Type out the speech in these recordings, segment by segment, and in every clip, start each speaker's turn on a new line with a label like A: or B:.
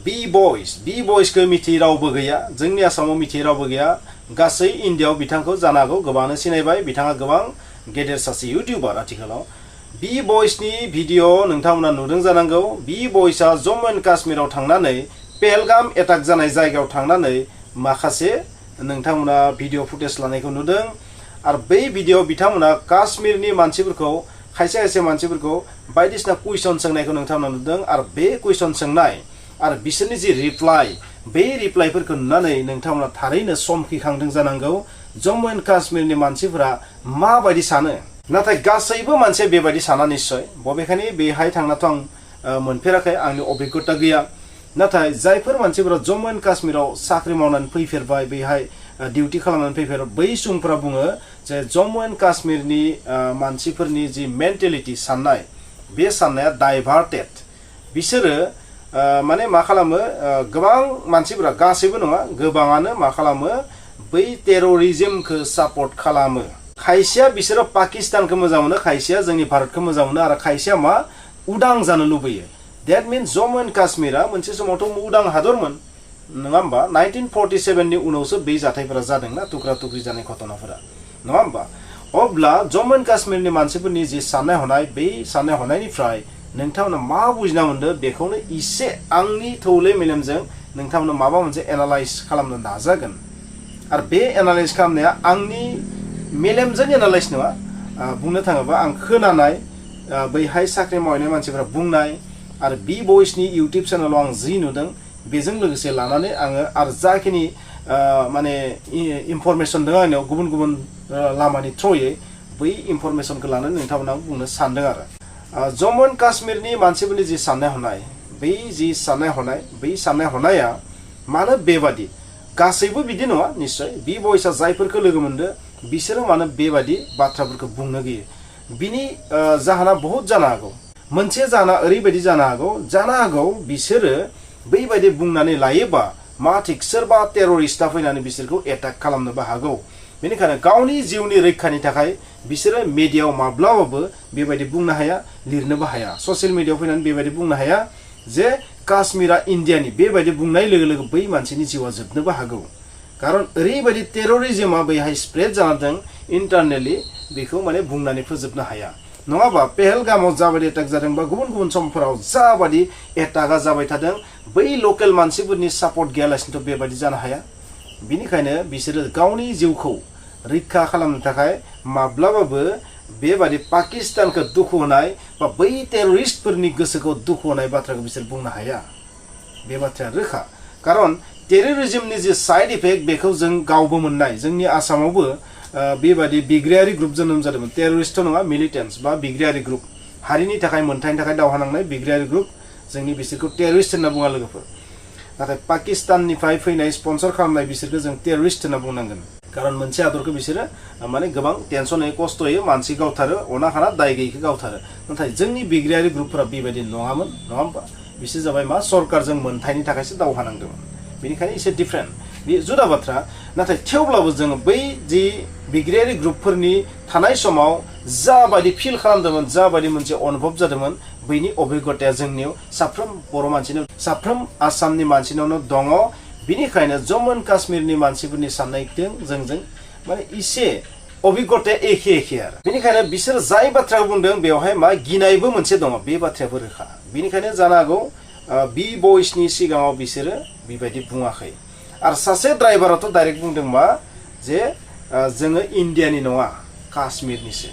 A: bboys को मिथियै रावबो गैया जोंनि आसामाव मिथियै रावबो गैया गासै इन्डियाव बिथांखौ जानो हागौ गोबाङानो सिनायबाय बिथाङा गोबां गेदेर सासे इउटिउबार आथिखालाव bboys नि भिडिअ नोंथांमोना नुदों जानांगौ bboys आ जम्मु एन्ड काश्मीराव थांनानै पहलगाम एटाक जानाय जायगायाव थांनानै माखासे नोंथांमोना भिडिअ फुटेज लानायखौ नुदों आरो बै भिडिअ बिथांमोना काश्मीरनि मानसिफोरखौ खायसे खायसे मानसिफोरखौ बायदिसिना कुइसन सोंनायखौ नोंथांमोना नुदों आरो बे कुइसन सोंनाय आरो बिसोरनि जि रिप्लाइ बे रिप्लाइफोरखौ नुनानै नोंथांमोना थारैनो समखिखांदों जानांगौ जम्मु एन्ड काश्मीरनि मानसिफोरा माबायदि सानो नाथाय गासैबो मानसिया बेबायदि साना निश्चय बबेखानि बेहाय थांनाथ' आं मोनफेराखै आंनि अभिज्ञता गैया नाथाय जायफोर मानसिफोरा जम्मु एन्ड काश्मीराव साख्रि मावनानै फैफेरबाय बेहाय डिउटि खालामनानै फैफेरबाय बै सुबुंफोरा बुङो जे जम्मु एन्ड काश्मीरनि मानसिफोरनि जि मेन्टेलिटि साननाय बे साननाया डाइभार्टेड बिसोरो माने मा खालामो गोबां मानसिफोरा गासैबो नङा गोबाङानो मा खालामो बै टेररिज्मखौ सापर्ट खालामो खायसेया बिसोरो पाकिस्तानखौ मोजां मोनो खायसेया जोंनि भारतखौ मोजां मोनो आरो खायसेया मा उदां जानो लुबैयो that means Jammu and Kashmira मोनसे समावथ' उदां हादरमोन नङा होमबा 1947 नि उनावसो बे जाथायफोरा जादोंना टुक्रा टुक्रि जानाय घटनाफोरा नङा होमबा अब्ला जम्मु एन्ड काश्मीरनि मानसिफोरनि जि साननाय हनाय बै साननाय हनायनिफ्राय नोंथांमोना मा बुजिना मोनदों बेखौनो इसे आंनि थौले मेलेमजों नोंथांमोना माबा मोनसे एनालाइज खालामनो नाजागोन आरो बे एनालाइज खालामनाया आंनि मेलेमजों एनालाइज नङा बुंनो थाङोबा आं खोनानाय बैहाय साख्रि मावनाय मानसिफोरा बुंनाय आरो bboys नि इउटिउब चेनेलाव आं जि नुदों बेजों लोगोसे लानानै आङो आरो जाखिनि माने इनफरमेसन दङ आंनियाव गुबुन गुबुन लामानि थ्रुयै बै इनफरमेसनखौ लानानै नोंथांमोना बुंनो सानदों आरो जम्मु एन्ड काश्मीरनि मानसिफोरनि जि साननाय हनाय बै जि साननाय हनाय बै साननाय हनाया मानो बेबादि गासैबो बिदि नङा निश्चय bboys आ जायफोरखौ लोगो मोनदों बिसोरो मानो बेबादि बाथ्राफोरखौ बुंनो गैयो बिनि जाहोना बहुत जानो हागौ मोनसे जाहोना ओरैबायदि जानो हागौ बिसोरो बैबायदि बुंनानै लायोबा मा थिक सोरबा टेररिस्टआ फैनानै बिसोरखौ एटाक खालामनोबो हागौ बेनिखायनो गावनि जिउनि रैखानि थाखाय बिसोरो मिडियायाव माब्लाबाबो बेबायदि बुंनो हाया लिरनोबो हाया ससियेल मिडियायाव फैनानै बेबायदि बुंनो हाया जे काश्मीरा इन्डियानि बेबायदि बुंनाय लोगो लोगो बै मानसिनि जिउआ जोबनोबो हागौ कारण ओरैबायदि टेररिज्मआ बैहाय स्प्रेड जादों इन्टारनेटलि बेखौ माने बुंनानै फोजोबनो हाया नङाबा पहलगामाव जाबायदि एटाक जादों बा गुबुन गुबुन समफोराव जाबायदि एटाकआ जाबाय थादों बै लकेल मानसिफोरनि सापर्ट गैयालासिनोथ' बेबायदि जानो हाया बिनिखायनो बिसोरो गावनि जिउखौ रैखा खालामनो थाखाय माब्लाबाबो बेबायदि पाकिस्तानखौ दुखु होनाय बा बै टेररिस्टफोरनि गोसोखौ दुखु होनाय बाथ्राखौ बिसोर बुंनो हाया बे बाथ्राया रोखा कारण टेररिज्मनि जे साइड इफेक्ट बेखौ जों गावबो मोननाय जोंनि आसामावबो बेबायदि बिग्रायारि ग्रुप जोनोम जादोंमोन टेररिस्ट नङा मिलिटेन्ट्स बा बिग्रायारि ग्रुप हारिनि थाखाय मोनथायनि थाखाय दावहा नांनाय बिग्रायारि ग्रुप जोंनि बिसोरखौ टेररिस्ट होनना बुङा लोगोफोर नाथाय पाकिस्ताननिफ्राय फैनाय स्पन्सर खालामनाय बिसोरखौ जों टेररिस्ट होनना बुंनांगोन कारण मोनसे हादरखौ बिसोरो माने गोबां टेनसन होयो खस्थ' होयो मानसि गावथारो अना खाना दाय गैयैखौ गावथारो नाथाय जोंनि बिग्रायारि ग्रुपफोरा बेबायदि नङामोन नङा होमबा बिसोर जाबाय मा सरकारजों मोनथायनि थाखायसो दावहा नांदोंमोन बेनिखायनो एसे डिफरेन्ट बे जुदा बाथ्रा नाथाय थेवब्लाबो जोङो बै जि बिग्रायारि ग्रुपफोरनि थानाय समाव जाबायदि फिल खालामदोंमोन जाबायदि मोनसे अनुभब जादोंमोन बैनि अभिज्ञताया जोंनियाव साफ्रोम बर' मानसिनाव साफ्रोम आसामनि मानसिनावनो दङ बिनिखायनो जम्मु एन्ड काश्मीरनि मानसिफोरनि साननायजों जोंजों माने एसे अभिज्ञताया एखे आरो बेनिखायनो बिसोर जाय बाथ्राखौ बुंदों बेवहाय मा गिनायबो मोनसे दङ बे बाथ्रायाबो रोखा बेनिखायनो जानो हागौ bboys नि सिगाङाव बिसोरो बेबायदि बुङाखै आरो सासे ड्राइभाराथ' डाइरेक्ट बुंदों मा जे जोङो इन्डियानि नङा काश्मीरनिसो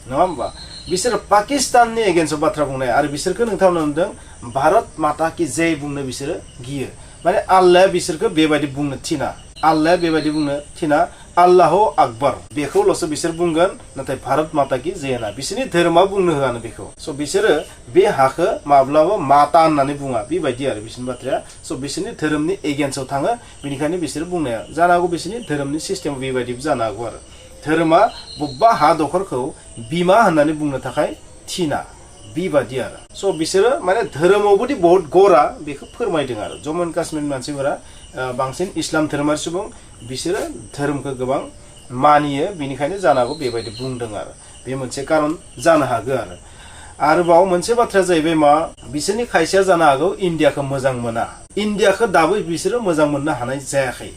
A: नङा होमबा बिसोर पाकिस्ताननि एगेन्स्टआव बाथ्रा बुंनाय आरो बिसोरखौ नोंथांमोना नुदों भारत माता की जय बुंनो बिसोरो गियो माने आल्लाया बिसोरखौ बेबायदि बुंनो थिना आल्लाया बेबायदि बुंनो थिना आल्लाह আকबर बेखौल'सो बिसोर बुंगोन नाथाय भारत माता की जय होना बिसोरनि धोरोमा बुंनो होआनो बेखौ स' बिसोरो बे हाखौ माब्लाबा माता होननानै बुङा बेबायदि आरो बिसोरनि बाथ्राया स' बिसोरनि धोरोमनि एगेन्स्टआव थाङो बेनिखायनो बिसोर बुंनाया जानो हागौ बिसोरनि धोरोमनि सिस्टेम बेबायदिबो जानो हागौ आरो धोरोमा बबेबा हा दखरखौ बिमा होननानै बुंनो थाखाय थिना बेबायदि आरो स' बिसोरो माने धोरोमावबोदि बहुत गरा बेखौ फोरमायदों आरो जम्मु एन्ड काश्मीरनि मानसिफोरा बांसिन इस्लाम धोरोमारि सुबुं बिसोरो धोरोमखौ गोबां मानियो बेनिखायनो जानो हागौ बेबायदि बुंदों आरो बे मोनसे कारन जानो हागौ आरो आरोबाव मोनसे बाथ्राया जाहैबाय मा बिसोरनि खायसेया जानो हागौ इन्डियाखौ मोजां मोना इन्डियाखौ दाबो बिसोरो मोजां मोननो हानाय जायाखै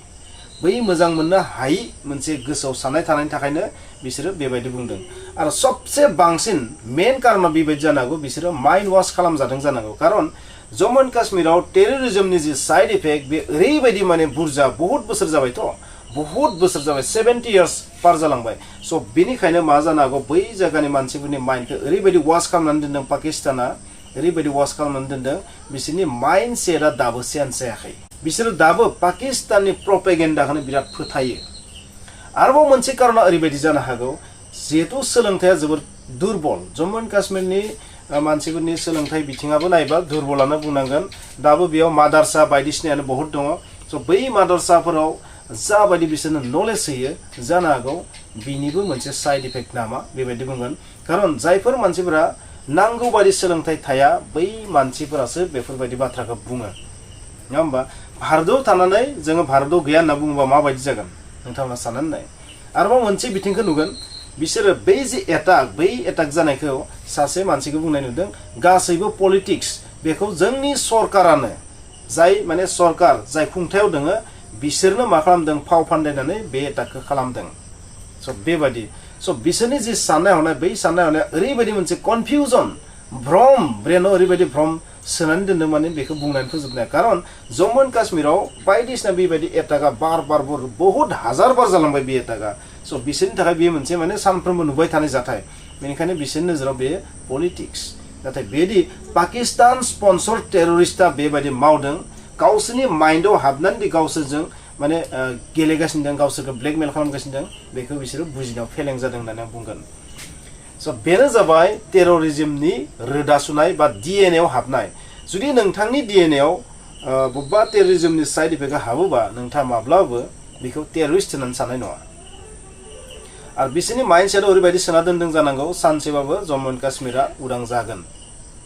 A: बै मोजां मोननो हायि मोनसे गोसोआव साननाय थानायनि थाखायनो बिसोरो बेबायदि बुंदों आरो सबसे बांसिन मेन कारना बेबायदि जानो हागौ बिसोरो माइन्ड वाश खालामजादों जानांगौ कारण जम्मु एन्ड काश्मीराव टेररिजमनि जि साइड इफेक्ट बे ओरैबायदि माने बुरजा बहुत बोसोर जाबायथ' बहुत बोसोर जाबाय 70 इयार्स पार जालांबाय स' बेनिखायनो मा जानो हागौ बै जायगानि मानसिफोरनि माइन्डखौ ओरैबायदि वाश खालामनानै दोनदों पाकिस्ताना ओरैबायदि वाश खालामनानै दोनदों बिसोरनि माइन्ड सेटआ दाबो चेन्ज जायाखै बिसोरो दाबो पाकिस्ताननि प्रपेगेन्डाखौनो बिराद फोथायो आरोबाव मोनसे कारना ओरैबायदि जानो हागौ जिहेतु सोलोंथाइया जोबोर दुर्बल जम्मु एन्ड काश्मीरनि मानसिफोरनि सोलोंथाइ बिथिङाबो नायबा दुर्बलानो बुंनांगोन दाबो बेयाव मादारसा बायदिसिनायानो बहुत दङ स' बै मादारसाफोराव जाबायदि बिसोरनो नलेज होयो जानो हागौ बिनिबो मोनसे साइड इफेक्ट नामा बेबायदि बुंगोन खारन जायफोर मानसिफोरा नांगौ बायदि सोलोंथाइ थाया बै मानसिफोरासो बेफोरबायदि बाथ्राखौ बुङो नङा होमबा भारतआव थानानै जोङो भारतआव गैया होनना बुङोबा माबायदि जागोन नोंथांमोना साननानै नाय आरोबाव मोनसे बिथिंखौ नुगोन बिसोरो बै जे एटाक जानायखौ सासे मानसिखौ बुंनाय नुदों गासैबो पलिटिक्स बेखौ जोंनि सरकारानो जाय माने सरकार जाय खुंथायाव दोङो बिसोरनो मा खालामदों फाव फान्दायनानै बे एटाकखौ खालामदों स' बेबायदि स' बिसोरनि जि साननाय हनाय बै साननाय हनाया ओरैबायदि मोनसे कनफिउजन भ्रम ब्रेनाव ओरैबायदि भ्रम सोनानै दोनदों माने बेखौ बुंनानै फोजोबनाया खारन जम्मु एन्ड काश्मीराव बायदिसिना बेबायदि एटाकआ बार बहुत हाजार बार जालांबाय बे एटाकआ स' बिसोरनि थाखाय बेयो मोनसे माने सानफ्रोमबो नुबाय थानाय जाथाय बेनिखायनो बिसोरनि नोजोराव बे पलिटिक्स नाथाय बेदि पाकिस्तान स्पन्सर टेररिस्टआ बेबायदि मावदों गावसोरनि माइन्डआव हाबनानै गावसोरजों माने गेलेगासिनो दं गावसोरखौ ब्लेकमेल खालामगासिनो दं बेखौ बिसोरो बुजिनायाव फेलें जादों होननानै आं बुंगोन स' बेनो जाबाय टेररिजमनि रोदा सुनाय बा डिएनएआव हाबनाय जुदि नोंथांनि डिएनएआव बबेबा टेररिजमनि साइड इफेक्टआ हाबोबा नोंथाङा माब्लाबो बेखौ टेररिस्ट होननानै साननाय नङा आरो बिसोरनि माइन्डसेटआव ओरैबायदि सोना दोनदों जानांगौ सानसेबाबो जम्मु एन्ड काश्मीरा उदां जागोन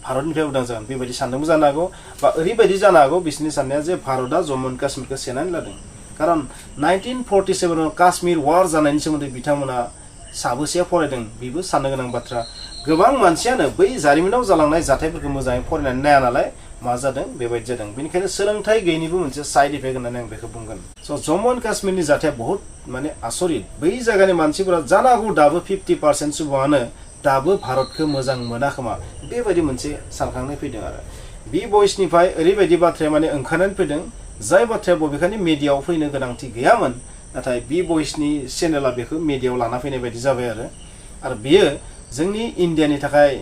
A: भारतनिफ्राय उदां जागोन बेबायदि सानदोंबो जानो हागौ बा ओरैबायदि जानो हागौ बिसोरनि साननाया जे भारतआ जम्मु एन्ड काश्मीरखौ सेनानै लादों खारन 1947आव काश्मीर वार जानायनि सोमोन्दै बिथांमोना साबोसेया फरायदों बेबो साननो गोनां बाथ्रा गोबां मानसियानो बै जारिमिनाव जालांनाय जाथायफोरखौ मोजाङै फरायनानै नाया नालाय मा जादों बेबायदि जादों बेनिखायनो सोलोंथाइ गैयैनिबो मोनसे साइड इफेक्ट होननानै आं बेखौ बुंगोन स' जम्मु एन्ड काश्मीरनि जाथाया बहुत माने आसरित बै जायगानि मानसिफोरा जानो हागौ दाबो 50% सुबुङानो दाबो भारतखौ मोजां मोना खोमा बेबायदि मोनसे सानखांनाय फैदों आरो बि बयसनिफ्राय ओरैबायदि बाथ्राया माने ओंखारनानै फैदों जाय बाथ्राया बबेखानि मिडियाआव फैनो गोनांथि गैयामोन नाथाय बि बयसनि चेनेला बेखौ मिडियाआव लाना फैनाय बायदि जाबाय आरो बेयो जोंनि इन्डियानि थाखाय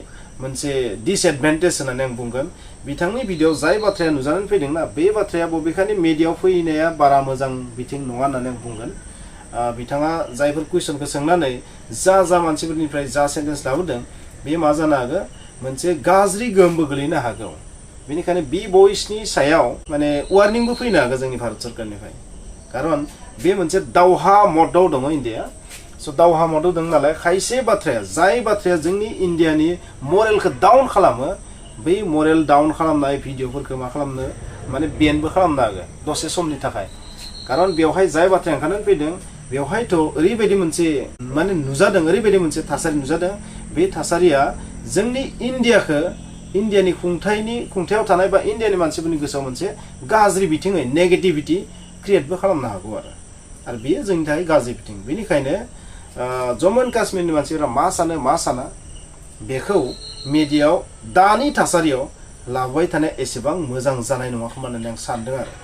A: मोनसे डिसएडभान्टेज होननानै आं बुंगोन बिथांनि भिडिअ'आव जाय बाथ्राया नुजानानै फैदोंना बे बाथ्राया बबेखानि मिडियाआव फैनाया बारा मोजां बिथिं नङा होननानै आं बुंगोन बिथाङा जायफोर कुइसनखौ सोंनानै जा मानसिफोरनिफ्राय जा सेन्टेन्स लाबोदों बे मा जानो हागौ मोनसे गाज्रि गोहोमबो गोलैनो हागौ बेनिखायनो बि बयसनि सायाव माने वार्निंबो फैनो हागौ जोंनि भारत सरकारनिफ्राय खारन बे मोनसे दावहा मदआव दङ इन्डिया स' दावहा मदआव दं नालाय खायसे बाथ्राया जाय बाथ्राया जोंनि इन्डियानि मरेलखौ डाउन खालामो बै मरेल डाउन खालामनाय भिडिअफोरखौ मा खालामनो माने बेनबो खालामनो हागौ दसे समनि थाखाय खारन बेवहाय जाय बाथ्राया ओंखारनानै फैदों बेवहायथ' ओरैबायदि मोनसे माने नुजादों ओरैबायदि मोनसे थासारि नुजादों बे थासारिया जोंनि इन्डियानि खुंथायाव थानाय बा इन्डियानि मानसिफोरनि गोसोआव मोनसे गाज्रि बिथिङै नेगेटिभिटि क्रिएटबो खालामनो हागौ आरो बेयो जोंनि थाखाय गाज्रि बिथिं बेनिखायनो जम्मु एन्ड काश्मीरनि मानसिफोरा मा साना बेखौ मिडियाआव दानि थासारियाव लाबोबाय थानाया एसेबां मोजां जानाय नङा खोमा होननानै आं सानदों आरो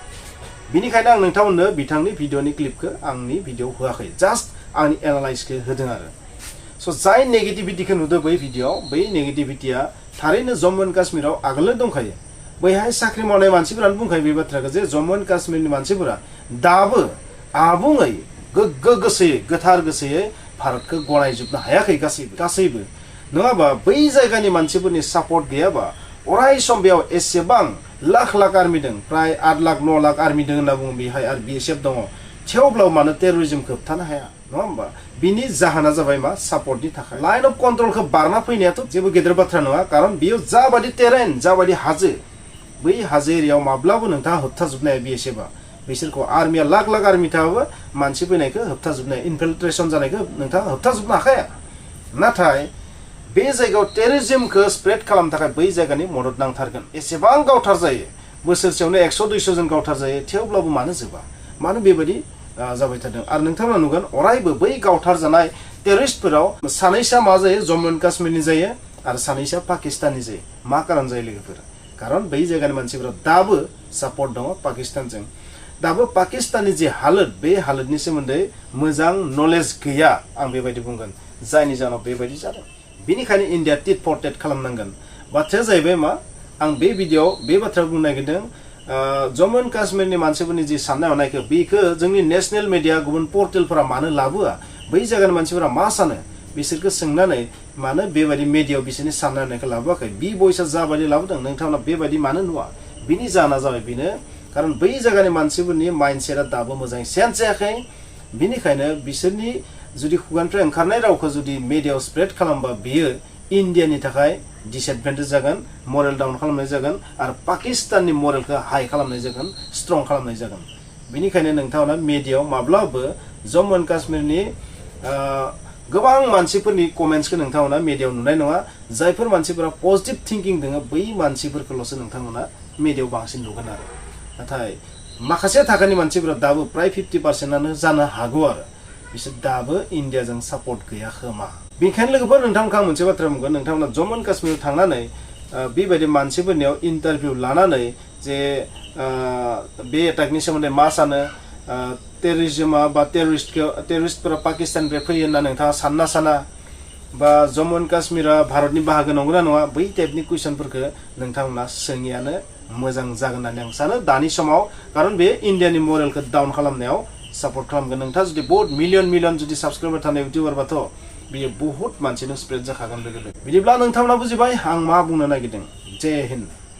A: बेनिखायनो आं नोंथांमोननो बिथांनि भिडिअनि क्लिपखौ आंनि भिडिअआव होआखै जास्ट आंनि एनालाइसखौ होदों आरो स' जाय नेगेटिभिटिखौ नुदों बै भिडिअआव बै नेगेटिभिटिया थारैनो जम्मु एन्ड काश्मीराव आगोलनो दंखायो बैहाय साख्रि मावनाय मानसिफोरानो बुंखायो बे बाथ्राखौ जे जम्मु एन्ड काश्मीरनि मानसिफोरा दाबो आबुङै गोग्गो गोसोयै गोथार गोसोयै भारतखौ गनायजोबनो हायाखै गासैबो नङाबा बै जायगानि मानसिफोरनि सापर्ट गैयाबा अराय सम बेयाव एसेबां लाख आर्मि दं प्राय 8 लाख 9 लाख आर्मि दं होनना बुङो बेहाय आरो बिएसएफ दङ थेवब्लाबो मानो टेररिजमखौ होबथानो हाया नङा होमबा बिनि जाहोना जाबाय मा सापर्टनि थाखाय लाइन अफ कन्ट्रलखौ बारना फैनायाथ' जेबो गेदेर बाथ्रा नङा खारन बेयाव जाबादि टेरेन जाबादि हाजो बै हाजो एरियायाव माब्लाबो नोंथाङा होबथाजोबनो हाया बिएसएफआ बिसोरखौ आर्मिया लाख आर्मि थाबाबो मानसि फैनायखौ होबथाजोबनो हाया इनफिल्ट्रेसन जानायखौ नोंथाङा होबथाजोबनो हाखाया नाथाय बे जायगायाव टेररिज्मखौ स्प्रेड खालामनो थाखाय बै जायगानि मदद नांथारगोन एसेबां गावथार जायो बोसोरसेयावनो 100-200 जन गावथार जायो थेवब्लाबो मानो जोबा मानो बेबायदि जाबाय थादों आरो नोंथांमोना नुगोन अरायबो बै गावथार जानाय टेररिस्टफोराव सानैसा मा जायो जम्मु एन्ड काश्मीरनि जायो आरो सानैसा पाकिस्ताननि जायो मा खारन जायो लोगोफोर खारन बै जायगानि मानसिफोरा दाबो सापर्ट दङ पाकिस्तानजों दाबो पाकिस्ताननि जे हालोद बे हालोदनि सोमोन्दै मोजां नलेज गैया आं बेबायदि बुंगोन जायनि जाहोनाव बेबायदि जादों बेनिखायनो इन्डिया टिट फर टेट खालामनांगोन बाथ्राया जाहैबाय मा आं बे भिडिअ बे बाथ्रा बुंनो नागिरदों जम्मु एन्ड काश्मीरनि मानसिफोरनि जि साननाय हनायखौ बेखौ जोंनि नेशनेल मिडिया गुबुन पर्टेलफोरा मानो लाबोआ बै जायगानि मानसिफोरा मा सानो बिसोरखौ सोंनानै मानो बेबायदि मिडियायाव बिसोरनि साननाय हनायखौ लाबोआखै बि बयसा जाबायदि लाबोदों नोंथांमोना बेबायदि मानो नुवा बिनि जाहोना जाबाय बेनो खारन बै जायगानि मानसिफोरनि माइन्डसेटआ दाबो मोजाङै चेन्ज जायाखै बिनिखायनो बिसोरनि जुदि खुगानिफ्राय ओंखारनाय रावखौ जुदि मिडियायाव स्प्रेड खालामबा बियो इन्डियानि थाखाय डिसएडभान्टेज जागोन मरेल डाउन खालामनाय जागोन आरो पाकिस्ताननि मरेलखौ हाई खालामनाय जागोन स्ट्रं खालामनाय जागोन बेनिखायनो नोंथांमोना मिडियायाव माब्लाबो जम्मु एन्ड काश्मीरनि गोबां मानसिफोरनि कमेन्ट्सखौ नोंथांमोना मिडियायाव नुनाय नङा जायफोर मानसिफोरा पजिटिभ थिंकिं दङ बै मानसिफोरखौल'सो नोंथांमोना मिडियायाव बांसिन नुगोन आरो नाथाय माखासे थाखोनि मानसिफोरा दाबो प्राय 50%आनो जानो हागौ आरो बिसोर दाबो इन्डियाजों सापर्ट गैया खोमा बेनिखायनो लोगोफोर नोंथांमोनखौ आं मोनसे बाथ्रा बुंगोन नोंथांमोना जम्मु एन्ड काश्मीराव थांनानै बेबायदि मानसिफोरनियाव इन्टारभिउ लानानै जे बे एटाकनि सोमोन्दै मा सानो टेररिज्मा बा टेररिस्टफोरा पाकिस्ताननिफ्राय फैयो होनना नोंथाङा साना बा जम्मु एन्ड काश्मीरा भारतनि बाहागो नंगौना नङा बै टाइपनि कुइसनफोरखौ नोंथांमोना सोङियानो मोजां जागोन होननानै आं सानो दानि समाव खारन बे इन्डियानि मरेलखौ डाउन खालामनायाव सापर्ट खालामगोन नोंथाङा जुदि बहुत मिलियन जुदि साबस्क्राइबार थानाय इउटिउबारबाथ' बियो बहुत मानसिनो स्प्रेड जाखागोन लोगो बिदिब्ला नोंथांमोना बुजिबाय आं मा बुंनो नागिरदों जय हिन्द